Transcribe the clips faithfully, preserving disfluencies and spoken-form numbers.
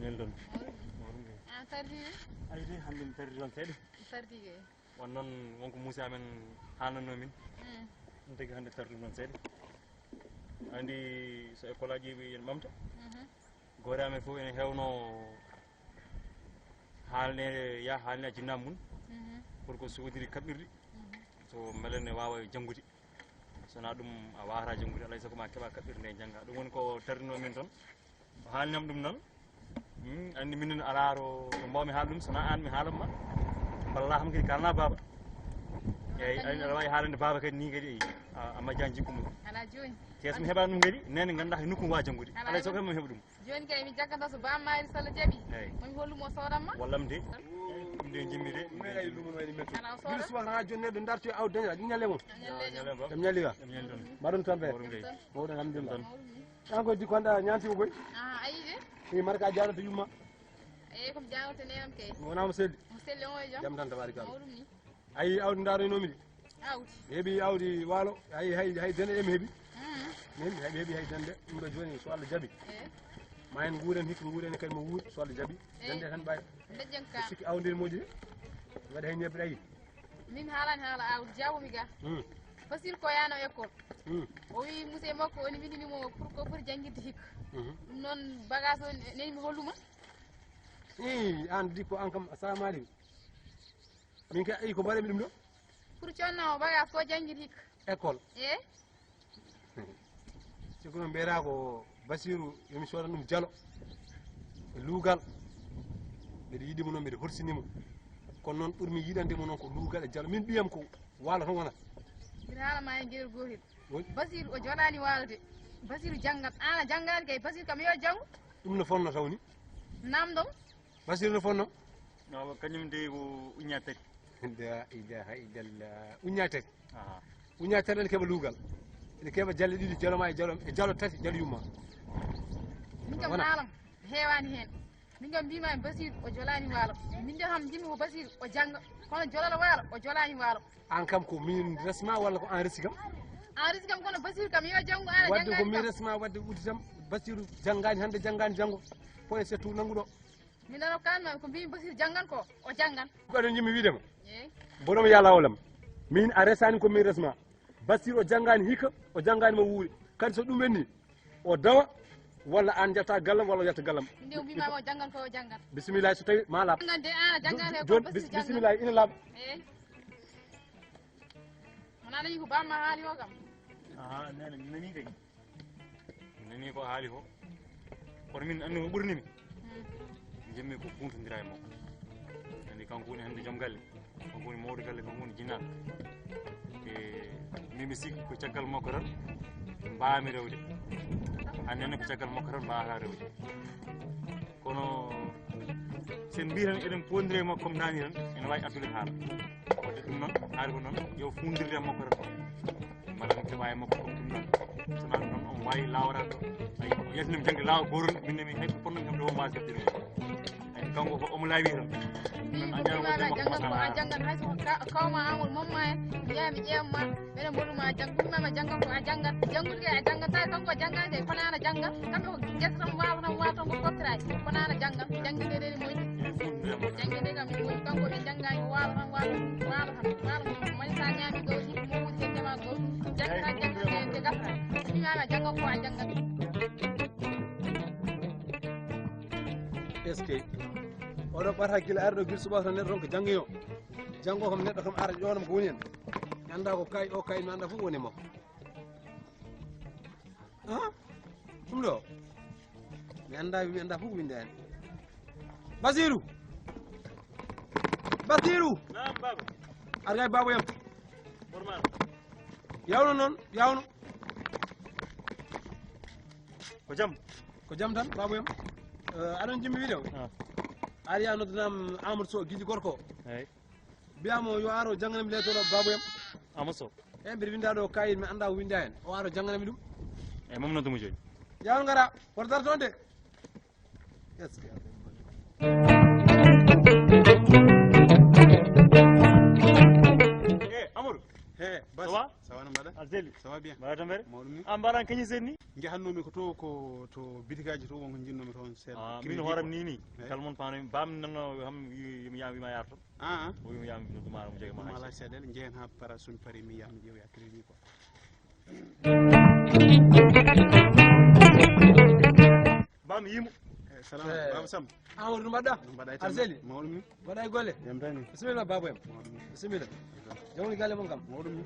Mel ɗon. Mawɗum. Mawɗum kay. A tardi mi? Ay de, hannde mi tardi ɗon seeɗa. Mi tardi kay. Won noon, won ko Muusa men haalnanno min. Mm. Ɗum tagi hannde tardi ɗum ɗon seeɗa. Anndi so école aji ɓe ene ɓamta. Mhm. Goore amen fof ene heewno haalne, ya haalne a jinnaam mum. Mhm. Pour ko suwodiri kaɓɓirɗi. Mhm. So mbele ne waawa janngude. So wonaa ɗum, a waawataa janngude, alaa e sago ma keɓa kaɓɓirɗe nde jannga. Ɗum woni ko tardinoo min toon. O haalni am ɗum noon. Hmm, anndi minen alaa to, to mbaawmi haalde ɗum, so wonaa aan mi haalan ma. Walla kam kadi kaalna baaba. Eeyi, aɗa waawi haalande baaba kadi nii kadi, eeyi. A, a majjani jikku mum. Alaa jooni. Cees mi heɓaani ɗum kadi, neene ngannduɗaa hay nokku mi waawa janngude. Alaa e sago kam mi heɓa ɗum. Jooni kay mi jagganto so Baaba Maari so Allah jaɓi. Eeyi. Mami hollumo soodamma. Wallam de. Ɗum de jimmi de. Ɗum de ay lumo no wayni metto. Ana o sooda. Bilis wax na jonne ɗo darti aw daña ɗi ñale mo. Ñalle jam. Jam ñali ga. Jam ñali ɗon. Mbaɗon tampere. Mawɗum kay. Mawɗum alhamdulillah. Mawɗum. An koy dikko anda ñanti ko koy. Ah, ayi de. E marka jaarata yumma. Eyi, ko mi jaarata neram kay. Wona mo selli. Mo selli on e jam. Jam tan tabarikalla. Mawɗum ni. Ayi, awdi ndaroynomi de. Awdi. Mi heɓi awdi waalo, ayi, hay, hay dene emi heɓi. Mm. Min, hay mi heɓi hay dende, ɗum ɗo jooni, so Allah jaɓi. Eh. Ma en nguuren hikka, nguuren kadi mo wuuri, so Allah jaɓi. Eh. Dende tan ɓay. Dejjen ka. Sikki awdi moƴƴi de. Waɗi hay ñebbe ɗayi. Min haalani haala awdi, jaabumi ga. Mm. Fasil ko yaano école. Mm. O wi monsieur makko, woni windini mo pour ko foti janngirde hikka. Mhm. Ɗum noon bagage o neni mi holluma. Ii, an dikko an kam, assalamu aleykum. Min kay, ayi, ko mbaɗanmi ɗum ɗo? Pour conno o bagage ko janngirde hikka. École. Eh? Sikkuno mbiyata ko Basiru, yomi soodan ɗum jalo e luugal. Mbiɗa yiɗi mo noon, mbiɗa horsini mo. Kono noon ɓurmi yiɗande mo noon ko luugal e jalo. Min ɓiyam ko waalo tan wonata. Mbiɗa haala ma e ngel gootel. Woni? Basiru o joɗani waalo de. Basiru janngat. Aan a janngaani kay, Basiru kam yo janngu. Ɗum no fonno taw ni? Namdom. Basiru no fonno? No, kañum de ko uññaade tati. La ilaha illallah. Uññaade tati. Aha. Uññaade tati ene keɓa luugal. Ene keɓa jalle ɗiɗi, jalo ma e jalo, e jalo tati, jalo yumma. Min kam wona haalam heewaani heen. Min kam mbiymaa Basiru o jolaani waalo. Min de kam njiɗmi ko Basiru o jannga. Kono jolal waalo, o jolaani waalo. An kam ko min resma walla ko an resi kam? An resi kam kono Basiru kam yo janngu, aan a janngaani kam. Wadde ko min resma, wadde udditam. Basiru janngaani hannde, janngaani janngo. Ko e settu nannguɗo. Min ɗo rokkan ma ko mbimi Basiru janngan ko, o janngan. Ko aɗa jimmi wiide ma. Eey. Borom yalla olam. Min a resani ko min resma. Basiru o janngaani hikka, o janngaani ma wuuri. Kadi so ɗum wenni, o dawa, walla aan njatta gallam, walla o yetta gallam. Min de o mbima o janngan ko o janngan. Bisimilla, so tawi ma laaɓ. Janngan de, aan a janngan he ko Basiru janngan. Bisimilla, ina laaɓa. Eey. Wona dañi ko bamma haali o kam. Aha, nene, mi nani kay. Mi nani ko haali ko. Kono min anndi ko ɓurni mi. Hmm. Mi jimmi ko kuntondira e makko. Anndi kanko woni hannde joom galle. Kanko woni mawɗo galle, kanko woni jinnaɗo. E min mi sikki ko caggal makko tan mbaami rewde. Hannde ne ko caggal makko tan mbaawata rewde. Kono sen mbii tan eɗen poondire makko comme nani tan, ene waawi addude haala. Wadde ɗum noon, haali ko noon, yo fuundirde e makko tan. Mbaɗa mi keɓa e makko comme ɗum noon. So noon noon, on waawi laawraade ɗo. Ayi, o yaltinii mi jannde laawa gooro, min ne mi hay ko ponno kam ɗo o mbaasi ɗum. Ayi, kanko ko omo laawi tan. Min ko mbima a janngan ko a janngan, hay so ka-, kawma Amadou Mamma en, mi yaha mi ƴeewma, mbeɗa mboɗuma janngo, mbima ma janngan ko a janngan, janngude kay a janngan, tawi kanko o janngan kay, kono aan a janngan, kamɓe ko gesa tan waalo tan waalo tan ko coffrage, kono aan a janngan, jannginde reeni moƴƴi, jannginde kam moƴƴi, kanko ɓe janngaani ko waalo tan waalo, waalo tan, waalo tan, mani sa ñaami gawri, mo wutte ndema gawri, jannga tan jannga te, te gasa, mbima ma janngan ko a janngan. Est-ce que oɗo ɓata gila arɗo gila subaka tan neɗɗo tan ko janngiyo. Janngo kam neɗɗo kam ara ƴoonam ko woni hen. Mi annda ko kay o kay mi annda fof woni makko. Ha? Ɗum ɗo. Mi annda mi annda fof ko winde hen. Basiru. Basiru. Naam, baba. Ar kay baba yam. Normal. Yawno noon, yawno. Ko jam? Ko jam tan, baba yam. Eh, aɗon jimmi wiide o? Ah. Ari ya noddanam Amadou Sow, Giji Gorko. Eyi. Mbiyamo yo aro jannganami leeto ɗo, baba yam. Amadou Sow. Eyi, mbiɗa winda ɗo kayit, mi annda ko winda hen. O aro jannganami ɗum. Eyi, mami noddumo jooni. Yawno ngara, woto darto de. Est-ce que Eh, Amadou. Eh, Bas, ça va? Ça va, no mbaɗa? A selli? Ça va bien. Mbaɗa tampere? Mawɗum ni. A mbaɗan kañum sen ni? Njahannomi ko to, ko to bitikaaji to, won ko njinnoomi toon seeɗa. Ah, min hooram ni ni. Eh? Kala mon paano, bam nanno ham wi-, wi-, mi yaama wi ma yarto. Ah, ah. O wi mi yaama wi ma mo jege ma. Ɗum alaa caɗeele, njehen haa para, so mi parii mi yaha mi ƴeewoya crédit quoi. Bam yimu. Eh, salam, eh, Baba Sam. Amadou, no mbaɗɗa? No mbaɗɗa e tampere? Arseli? Mawɗum ni. Mbaɗɗa e golle? Jam tan ni. Bisimilla, baba em. Mawɗum ni. Bisimilla. Jam woni galle mon kam? Mawɗum ni.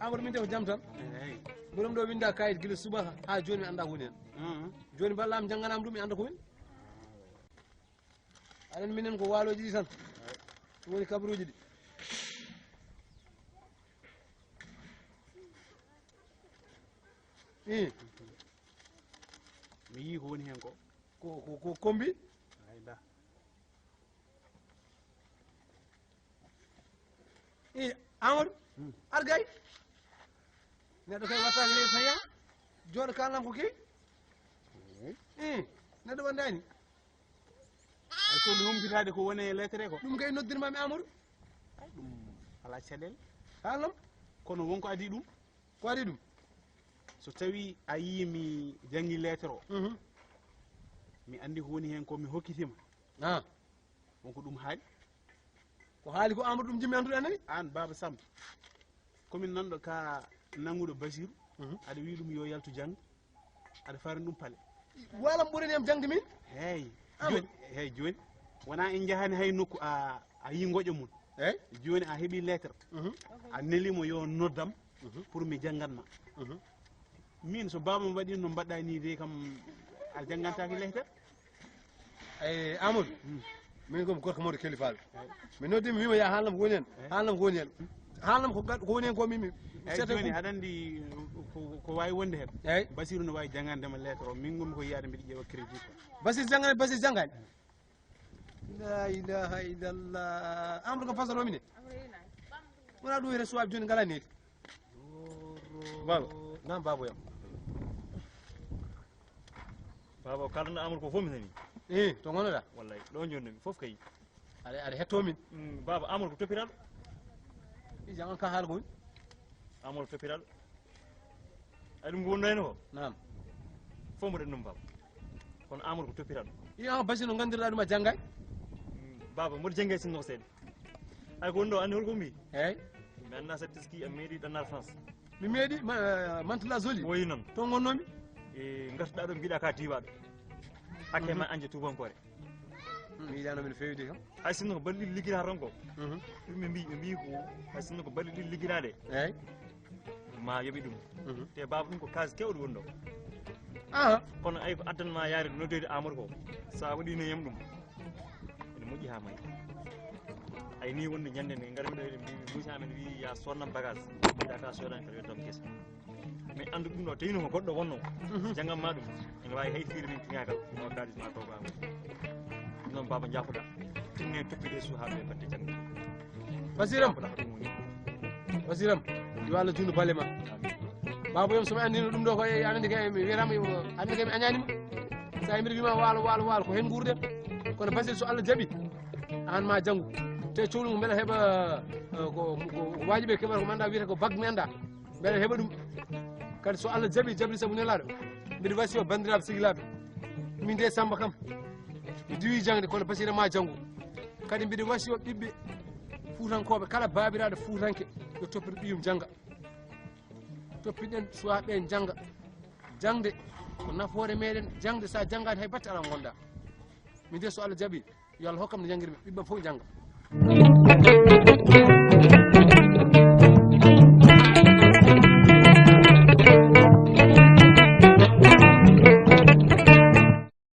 Amadou, min de ko jam tan. Eey. Mboɗo ɗo winnda kayit gila suba haa jooni mi annda ko woni heen. Mhm. Jooni mballam jannganam ɗum mi annda ko woni. Aɗen minen ko waalooji ɗi tan. Ɗum woni kabaruuji ɗi. Ii. Mi yii ko woni heen ko. Ko, ko, ko kombi? Ay, da. Ii, Amadou, hmm, ar gay. Neɗɗo kay wattaani ley faya. Jooɗo kaalam ko kewi. Hmm. Ii, neɗɗo wondaani. Ay, so mi humpitaade ko woni e lettre ko. Ɗum kay noddirmaami Amadou. Ay, ɗum alaa caɗeele. Haalam. Kono won ko adii ɗum. Ko waɗi ɗum? So tawii a yii mi janngi lettre o, mhm, mi anndi ko woni heen ko, mi hokkitima. Ah. Won ko ɗum haali? Ko haali ko Amadou ɗum jimmi anndude, a nani? Aan Baaba Samb, ko min nanɗo ka nannguɗo Basiru, mhm, aɗa wi'i ɗum yo yaltu jannga. Aɗa faari ɗum pale. Walam ɓurani am jangde min. Hey. Amadou. Jooni, hey, jooni. Wona en njahani hay nokku a, a yi ngoƴo mum. Hey. Jooni a heɓi lettre. Mhm. A neli mo yo noddam, mhm, pour mi janngan ma. Mhm. Min so baaba mi waɗi no mbaɗɗa ni de kam a janngantaki lettre. Eyi, Amadou, hmm, min ko mi gorko mawɗo kelifaaɗo. Eyi. Mi noddi mi wiima ya haalam ko woni heen. Eyi. Haalam ko woni heen. Haalam ko gat-, ko woni heen ko min mi. Eyi, seeɗa jooni ko aɗa anndi ko, ko waawi wonde heen. Eyi. Basiru no waawi janngande ma lettre o. Min ngonmi ko yiyaade mbiɗa ƴeewa crédit ko. Basiru janngani, Basiru janngani. La ilaha illallah. Amadou ko fasal o mine. Wona ɗum wiyata suwaaɓe jooni ngalaa needi. Baaba. Naam, baaba yam. Baaba, ko kaalɗaa Amadou ko fof mi nanii. Eh, to ngonnoɗaa? Wallay, ɗo njonnomi fof kay. Aɗa, aɗa hettoo min? Mm, baaba, Amadou ko toppitaaɗo. I jam, an ka haala ko woni? Amadou ko toppitaaɗo. Ay, ɗum ko wonno heen ko? Naam. Fof mboɗen ɗum, baaba. Kono Amadou ko toppitaaɗo. I an Basi no nganndirɗaa ɗum a janngaay? Mm, baaba, mboɗo janngi sinno ko seeɗa. Ay, ko woni ɗo, anndi holko mbi? Eey. Mi anndaa so teski a meeɗi ɗannaade France. Mi meeɗi, ma-, Mantes-la-Jolie. Woyi noon. Toon ngonnoomi. E ngartuɗaa ɗo, mbiɗa ka diwaaɗo. Hakke ma anje tuubankoore. Mi yiɗaano min feewi de kam. Hay sinno ko balɗe ɗiɗi liggiɗaa tan ko. Mhm. Ɗum ɓe mbi, ɓe mbi ko hay sinno ko balɗe ɗiɗi liggiɗaa de. Eey. Ma yoɓi ɗum. Mhm. Te baaba ɗum ko kaas kewɗo woni ɗo. Aha. Kono ay ko addan ma yaade noddoyde Amadou ko. Sa waɗi no yam ɗum. Ene moƴƴi haa may. Ay ni wonde ñande nde ngarmi ɗo eɗen mbi, mbi, mbi, amen wi ya sodnam bagage. Mbiɗa ka sodan kadi weddam gesa. Mi anndu ɗum ɗo, tawi no ko goɗɗo wonno. Mhm. Janngam ma ɗum. Ene waawi hay fiire min tiŋaagal, no kaalis ma to baaba. Noon baaba njaafoɗa. Tinne toppiɗe suhaaɓe batte janngo. Basiram. Njaafoɗa ko ɗum woni. Basiram. Yo Allah juutnu balle ma. Amiin. Baaba yom, so mi anndino ɗum ɗo ko e, aɗa anndi kay mi wiyatama, aɗa anndi kay mi añaanima. Sa mbiɗa wima waalo, waalo, waalo, ko heen nguurden. Kono Basir, so Allah jaɓi, aan ma janngu. Te cowlu ngu mbeɗa heɓa, eh, ko, ko, ko waajiɓe keɓata ko mi annda wiyata ko bac mi annda. Mbeɗa heɓa ɗum. Kadi so Allah jaɓi, jaɓi sabu nelaaɗo. Mbiɗa wasiyo banndiraaɓe sehilaaɓe. Min de Samba kam, mi diwi jaŋde, kono Basira ma janngu. Kadi mbiɗa wasiyo ɓiɓɓe Fuutankooɓe, kala baabiraaɗo Fuutanke, yo toppito ɓiyum jannga. Toppitoɗen suwaaɓe ɓe jannga. Jaŋde ko nafoore meɗen. Jaŋde, sa janngaani hay batte alaa ngonda. Min de so Allah jaɓi, yo Allah hokkam nde janngirmi, ɓiɓɓam fof njannga.